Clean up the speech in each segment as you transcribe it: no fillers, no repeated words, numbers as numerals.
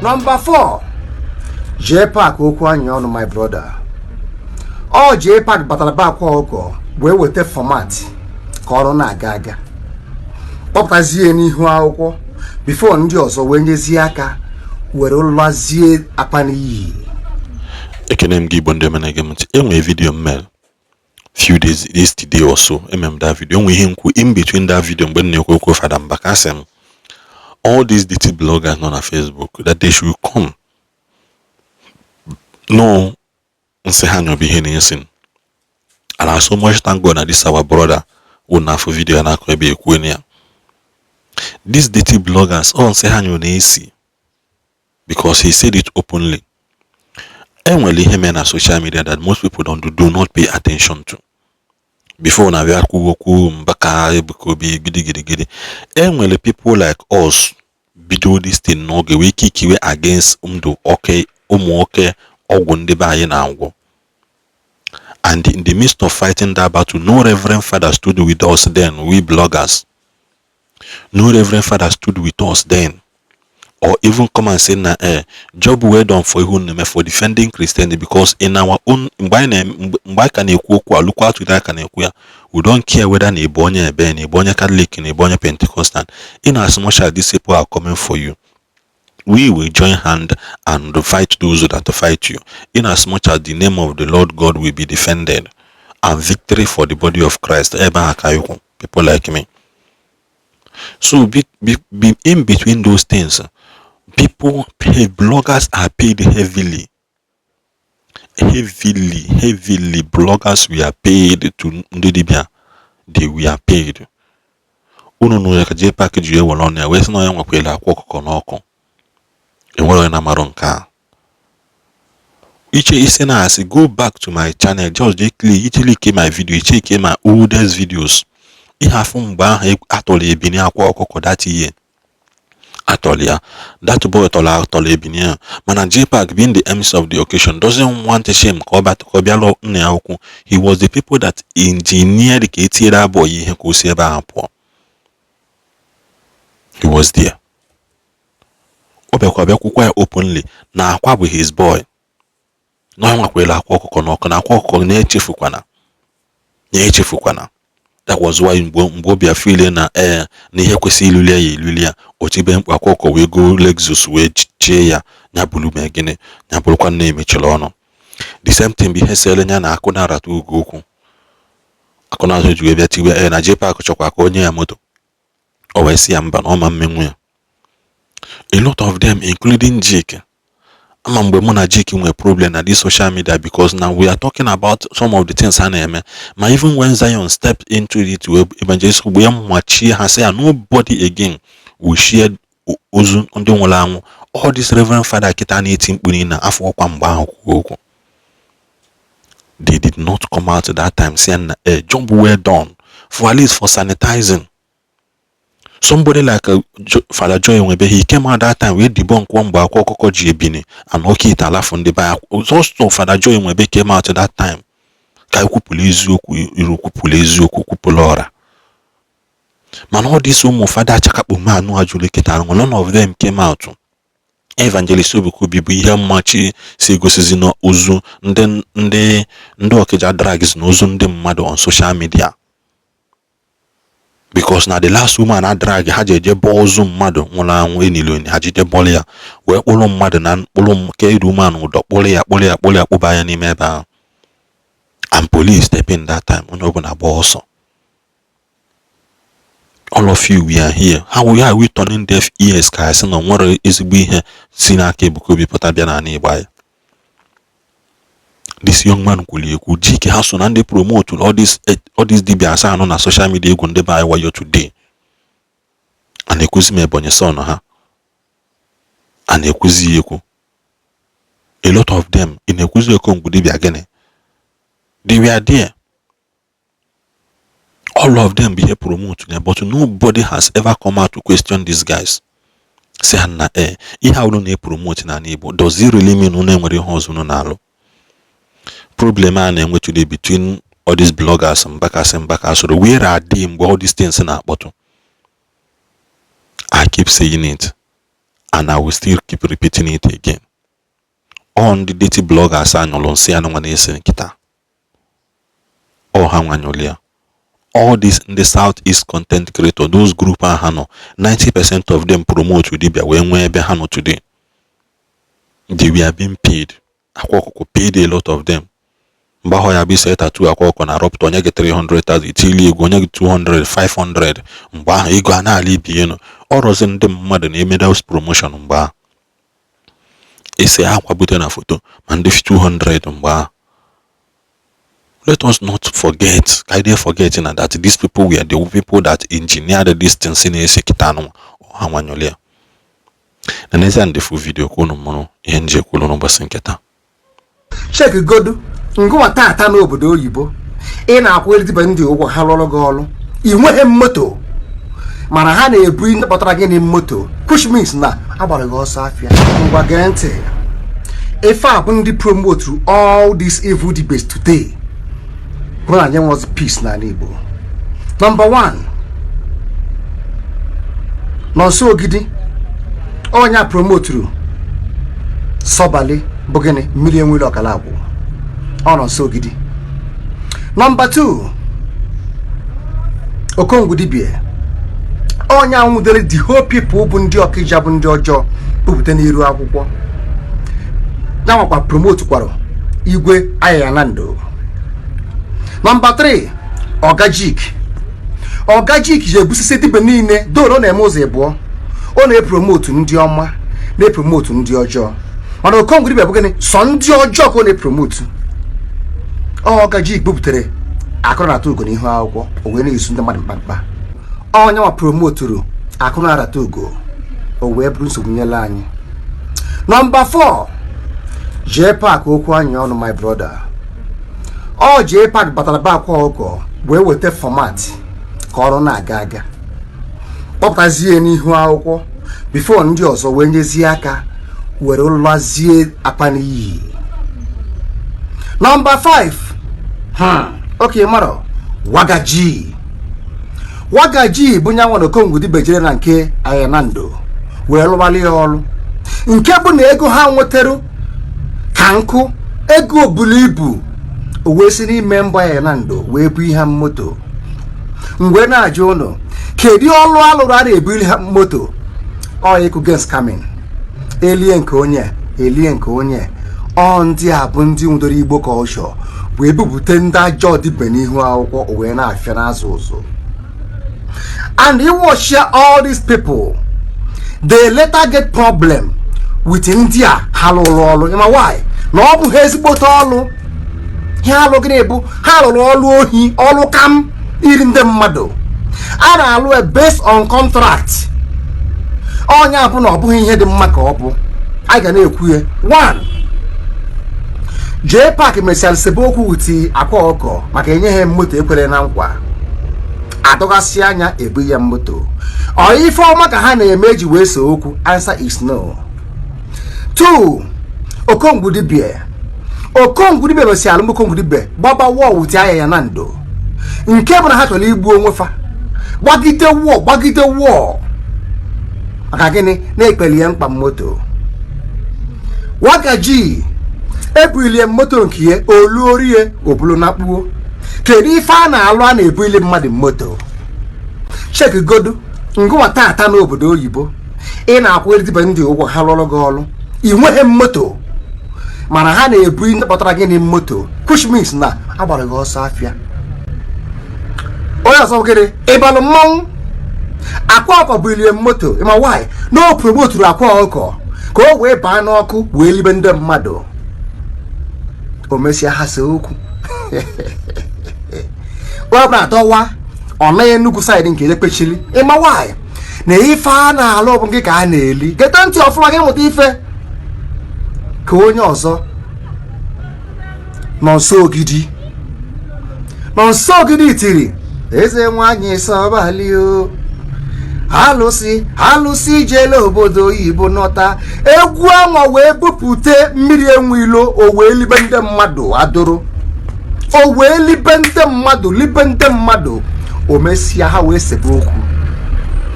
Number 4, JPAC. Okwu anyị ọnụ, my brother, ọ JPAC batara be Akwa Ọkụkọ wee weta format ka ọrụ na-aga aga, kpọpụtazie n'ihu akwụkwọ before ndị ọzọ wee nyezie aka were lazie akpa n'iyi. Ekene m gị, Igbo ndị ọma na-ege m ntị. Enwere video m mere few days, yesterday or so. Eme m that video, enwe ihe nkwu in between that video. Mgbe m na-ekwu okwu Fada Mbaka, asị m all these dirty bloggers nọ na Facebook that they should come no nsị ha nyọbụ ihe na-esi. And I so much thank God na this our brother wụ na afọ video ya na-akọ ebe ekwu ya, these dirty bloggers, ọ nsị ha nyọ na-esi, because he said it openly. Enwere ihe mere na social media that most people don't do, do not pay attention to. Before na bịa kwuo okwu Mbaka, Ebuka Obi, gidigidi, enwere people like us bido this thing n'oge wee kikiwe against ndụ oke ụmụ oke ọgwụ ndị be anyị na-agwọ. And in the midst of fighting that battle, no reverend father stood with us then. We bloggers, no reverend father stood with us then or even come and say na job well done for ihe unu na-eme for defending Christianity, because in our own, mgbe anyị na mgbe anyị ka na-ekwu okwu alụkwa atụrụ aka na-ekwu ya, we don't care whether na ịbụ onye ebe, na ịbụ onye Catholic, na ịbụ onye Pentecostal. In as much as these people are coming for you, we will join hand and fight those that fight you, in as much as the name of the Lord God will be defended and victory for the body of Christ. Ebe a ka ikwu, people like me. So be in between those things, people pay, bloggers are paid heavily, heavily, heavily. Bloggers were paid to ndị dibịa, they were paid. Unu nụrụ ya ka JPAC ji ewere ọnụ ya wee sị na ya nwekwara akwa ọkụkọ n'ọkụ. Enwere onye na-amarụ nke a iche isi na-asị. Go back to my channel, just jee click, iclick my video, check my oldest videos. Ihe afụ mgbe ahụ atọrọ ebini akwa ọkụkọ, that year atọrọ ya, that boy tọrọ atọrọ ebini ya. Mana JPAC, being the MC of the occasion, doesn't want shame ka ọ bata ka ọ bịa nna ya okwu. He was the people that engineered ka etinyere abụọ ya ihe ka o si ebe ahụ pụọ. He was there. Ọ bịakwa bịakwukwa ya openly na akwa bụ his boy, na ọ nwakwere akwa ọkụkọ n'ọkụ, na akwa ọkụkọ na-echefukwana, na-echefukwana. That was why mgbe ọ bịa feel na ee, na ihe kwesịrị iluli ya, eluli ya, o tibe mkpu, akwa ọkụkọ wee go Lexus wee chie ya, ya bụrụ mee gịnị, ya bụrụkwa nna emechiri ọnụ. The same thing bụ ihe sere ya na akụ na-arata ugo okwu akụ na ji wee bịa tiwe ee na JPAC chọkwa ka onye ya moto. O wee sị ya mba, na ọ ma mmenwu ya. A lot of them, including Jake, ama mgbe mụ na Jake nwere problem na this social media, because now we are talking about some of the things ha na-eme. Ma even when Zion stepped into it wee evangelist mgbe ya machie ha, sị ya nobody again will share ozu ndị nwụrụ anwụ. All this reverend father kịta na-eti mkpu niile afọ ọkwa mgbe ahụ kwuo okwu, they did not come out that time saying na job well done for at least for sanitizing. Somebody like Father Joy Nwebe, he came out that time wee debunk nwa mgbe akwa ọkụkọ ji ebini and oke ite alafụ ndị be ya. Just Father Joy Nwebe came out that time ka ekwupụrụ eziokwu, iru kwupụrụ eziokwu, kwupụrụ ọra. Mana ọ dịsị ụmụ fada achakakpo manụ ajụrụ kịta, none of them came out. Evangelist Ebuka Obi bụ ihe mmachi si egosizi n'ozu ndị Ọkịja drags na ozu ndị mmadụ on social media, because na the last woman a drag, ha ji eje bọọ ozu mmadụ nwụrụ anwụ enili, ha jide bọọlụ ya wee kpụrụ mmadụ na mkpụrụ ke iru woman ụdọ, kpụrụ ya, kpụrụ ya, kpụrụ ya, kpụba ya n'ime ebe ahụ, and police step in that time. Onye ọbụla gba ọsọ. All of you, we are here. How we are we turning deaf ears ka asị na nwere ezigbo ihe si n'aka Ebuka Obi pụta bịa n'ala Igbo anyị? This young man kwuru ekwu Jike ha so na ndị promote all this dibịa asaa anọ na social media egwu ndị be anyị wayo today. A na-ekwuzi m Ebonyi son ha a na-ekwuzi ya ekwu, a lot of them ị na-ekwuzi Okongwu dibịa gịnị. They were there, all of them be here promote ya, but nobody has ever come out to question these guys, say ha na ihe a unu na-epromote n'ala Igbo, does it really mean unu enwere ihe ọzọ unu na-alụ? Problem a na-enwe today between all these bloggers, Mbakasị Mbakasịrị, where are they mgbe all these things na-akpọtụ? I keep saying it. And I will still keep repeating it again. All ndị dirty bloggers anyụlụ nsị anụnwa na-ese nkịta, ọ ha nwanyụlụ ya. All these ndị South East content creator, those group ahụ ha nọ, 90% of them promote dibia wee nwee ebe ha nọ today. They were being paid. Akwa Ọkụkọ paid a lot of them. Mgbe ahụ ya bụ ise tattoo Akwa Ọkụkọ na-arọpụta, onye gị 300,000, itili egwu, onye gị 200, 500. Mgbe ahụ ego a na-ala ibi elu, ọrọzi ndị mmadụ na-eme those promotion. Mgbe ahụ ese akwa bute na foto ma ndị 200 mgbe ahụ. Let us not forget, ka anyị forget na that these people were the people that engineered this thing na-ese kịta anụnwa. Ọha nwanyụlụ ya na n'ezie. Ndị full video ka unu mụrụ ihe nji ekwulu n'ụbọchị nke taa. Check godu ngụwa tata n'obodo oyibo, ị na-akwụ dibịa ndị ụgwọ, ha lụrụ gị ọrụ, ị nweghị moto, mana ha na-ebu ndị kpọtara gịnị moto, which means na agbara gị ọsọ afịa. Ngwa, gee ntị. Ife a bụ ndị promote all these evil debates today bụ na anyị nweghịzi peace n'ala Igbo. Number one, Nọnso Ogidi, onye a promoturu Sọbali bụ gịnị mmiri enwere ọkala agwụ, ọ Nọnso Ogidi. Number 2, Okongwu dibia, onye anwụdere the whole people bụ ndị Ọkịja, bụ ndị ọjọọ bupụta n'iru akwụkwọ ya, nwakwa promote kwara Igwe Ayayanando. Number 3, Ọgajik. Ọgajik ji ebusisi dibia niile doro na-eme ụzọ ịbụọ: ọ na-epromote ndị ọma, na-epromote ndị ọjọọ. Mana Okongwu dibia bụ gịnị? Sọ ndị ọjọọ ka ọ na-epromote. Ọgajik buputere akụrụ na ugo n'ihu akwụkwọ, o wee na-esu ndị mmadụ mkpamkpa. Onye nwa promoturu akụ na arata ugo, o wee bụrụ nsogbu nyela anyị. Number 4, Jee Park. Okwu anyị ọnụ, my brother, ọ Jee Park batara be Akwa Ọkụkọ wee weta format ka ọrụ na-aga aga, kpọpụtazie n'ihu akwụkwọ before ndị ọzọ wee nyezie aka were lụlazie akpa n'iyi. Number 5, oke mara Wagaji. Wagaji bụ nyanwa na Okongwu dibia jere na nke Ayanando wee lụwali ya ọrụ, nke bụ na ego ha nwetara ka nkụ ego buru ibu, o wee si n'ime mbọ Ayanando wee bu ihe moto. Mgbe na-ajụ ụnụ, kedu ọlụ alụrụ a na-ebuli ha moto? Ọ ịkụ scamming, elie nke onye, elie nke onye. Ọ ndị a bụ ndị nwudoro Igbo culture wee bupụta ndị ajọ dibia n'ihu akwụkwọ, o wee na-afịa n'azụ ụzụ. And you watch all these people, they later get problem with ndị a ha lụrụ ọrụ. Ịma why? Na ọ bụ ha ezigbote ọrụ ihe alụ gịnị bụ ha lụrụ ọrụ ohi, ọrụ kam iri ndị mmadụ a na-alụ ya based on contract. Ọnya bụ na ọ bụghị ihe dị mma ka ọ bụ a ga na-ekwu ya. One, Jee Park mesịara sebe okwu with Akwa Ọkọ maka enye ha moto ekwere na nkwa, adọgasị anya ebu ya moto. Ọ ife ọma ka ha na-eme eji wee see okwu? Answer is no. Two, Okongwu dibia. Okongwu dibia mesịara alụm Okongwu dibia gbaba wọọ with anya ya na ndo, nke bụ na ha chọrọ igbu onwe fa, gbagide wọọ, gbagide wọọ maka gịnị? Na-ekpeli ya mkpa moto. Wagaji ebulie moto nke ya oluorie obulu na kpuo. Kedu ife a na-alụ a na-ebuli mmadụ moto? Check godu ngụwa tata n'obodo oyibo, ị na-akwụ dibịa ndị ụgwọ, ha lụrụ gị ọrụ, ị nweghị moto, mana ha na-ebu ndị kpọtara gịnị moto, which means na agbara gị ọsọ afịa. Onye ọzọ bụ gịnị? Ịbalụ mmanwụ Akwa Ọkọ bulie moto. Ịma why? Na o promoturu Akwa Ọkọ ka o wee baa n'ọkụ wee libe ndị mmadụ. O mesịa ha see okwu, onye ọbụla adọwa ọ naghị Enugwu side nke ekpechili. Ịma why? Na ife a na-alụ bụ gị ka a na-eli. Gete ntị ọfụma gị mụta ife ka onye ọzọ. Nọ nso Ogidi, nọ nso Ogidi tiri eze nwanyị sọbali o alụsị alụsị jele obodo oyibo nọta egwu anwa wee bupute mmiri enwe ilo, o wee libe ndị mmadụ adụrụ, o wee libe ndị mmadụ, libe ndị mmadụ. O mesịa ha wee sebe okwu,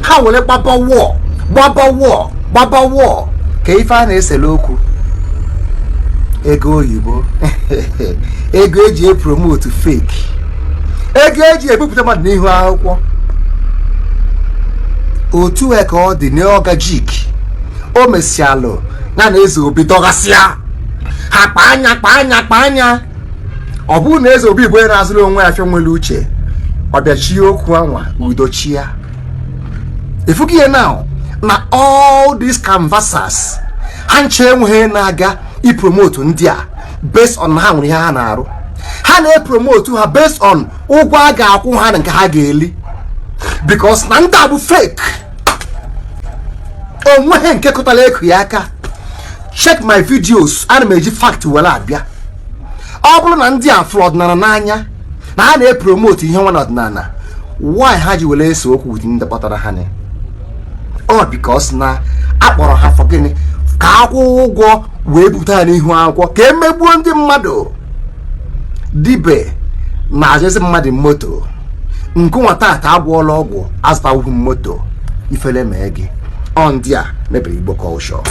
ha were gbaba wọọ, gbaba wọọ. Gbaba war ka ife a na-esele okwu ego oyibo, ego eji epromote fake, ego eji ebupụta mmadụ n'ihu akwụkwọ. Otu a ka ọ dị n'Oga Jik. O mesialụ ya na Eze Obi dọgasịa ha, kpa anya, kpa anya, kpa anya. Ọ bụrụ na Eze Obi bụ onye na-azụrụ onwe ya afịa, nwere uche, ọ bịachie okwu anwa, udochia ifugi ihe. Now na all these canvassers, ha nche enweghị na-aga ipromote ndị a based on ha nwere ihe ha na-arụ. Ha na-epromote ha based on ụgwọ a ga-akwụ ha na nke ha ga-eli, because na ndị a bụ fake. Onweghị nke kụtara eku ya aka. Check my videos, ana m eji fact were abịa. Ọ bụrụ na ndị a fụrụ ọdịnala n'anya, na ha na-epromote ihe nwa na ọdịnala, why ha ji were ese okwu with ndị kpọtara ha ni? Ọ because na akpọrọ ha for gịnị? Ka akwụ ụgwọ wee bupụta ha n'ihu akwụkwọ ka emegbuo ndị mmadụ. Dibe na-azụzi mmadụ moto nkụnwa tata, agwọọla ọgwụ, azụtawughị m moto. Ifele mee gị. Ọ ndị a mebiri Igbo culture.